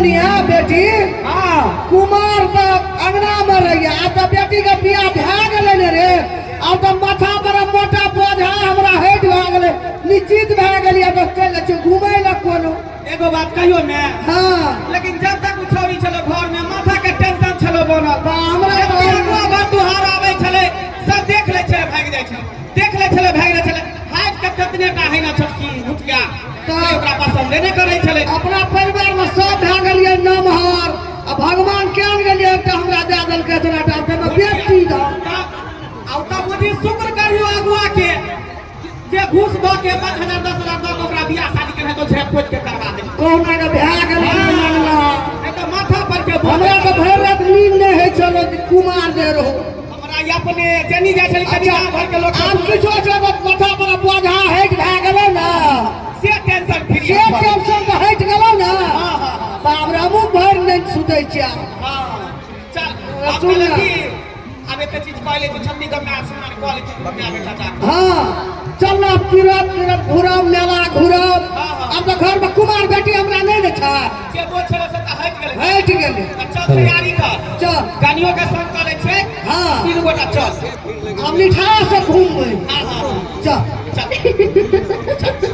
मुनिया बेटी। हाँ। कुमार तऽ अंगना मे रहैया, आब तऽ बेटी के बियाह भए गेलै ने रे। आब तऽ माथा पर मोटा बोझा हमरा हटि भए गेलै, निश्चित भए गेलियै, बस चलि जाइ छियै घुमै लए कोनो। एगो बात कहियो मैं? हाँ। लेकिन जब तक उ छौरी छलो घर में, माथा के टेंशन छलो बनल। बा, हमरा जब तऽ अगुआ बात तुहार आबै छलै, सब देख लै छलै, भागि जाइ छलै, देख लै छलै, भागि जाइ छलै। हाइट के कतने टा है ना छोटकी भुटिया, तऽ ओकरा पसंदे नहि करै छलै। अपना परिवार में सब भए गेलियै नमहर, आ भगवान केहन गेलियै, एकटा हमरा दए देलकै एतना टा, ताहिमे बेटी दऽ। आ ओतऽ बुझी शुक्र करियो अगुआ के जे घूस दऽ के 5000 10,000 दऽ के ओकरा बियाह शादी केने तो झेप खोज के करवा दे। कहुना के भए गेलै मामला। नहीं तऽ माथा पर के बोझ। हमरा तऽ भरि राति नींद नहि होइ छल कुमार जे रहू। हमरा ई अपने जनी जाइ छलै कनि गाँव घर के लोक। आब किछो छै, माथा पर बोझा हटि भए गेलै ने, से टेंशन फ्री। से टेंशन तऽ हटि गेलौ ने। हाँ हाँ हाँ बाप रे, हमहूँ भरि नहि सुतै छियै आब। हाँ, चल आब। सुन कहलक ना। की आब एते चीज कहले तू छत्ती गम्मा स्नान कऽ ले तू गम्मा बेटा जा। हाँ, चल ना, तीरथ तीरथ घुरब, मेला घुरब। हाँ, हाँ। आब तऽ घरमे कुमार बेटी हमरा नहि ने छै। जे बोझ छलै से तऽ हटि गेलै। हटि गेलै। तऽ चल, तैयारी कर। चल। कनियो के संग कऽ लै छै। हाँ। तीन गोटा चल। आब निठार से घूमबै। हाँ हाँ चल। चल चल।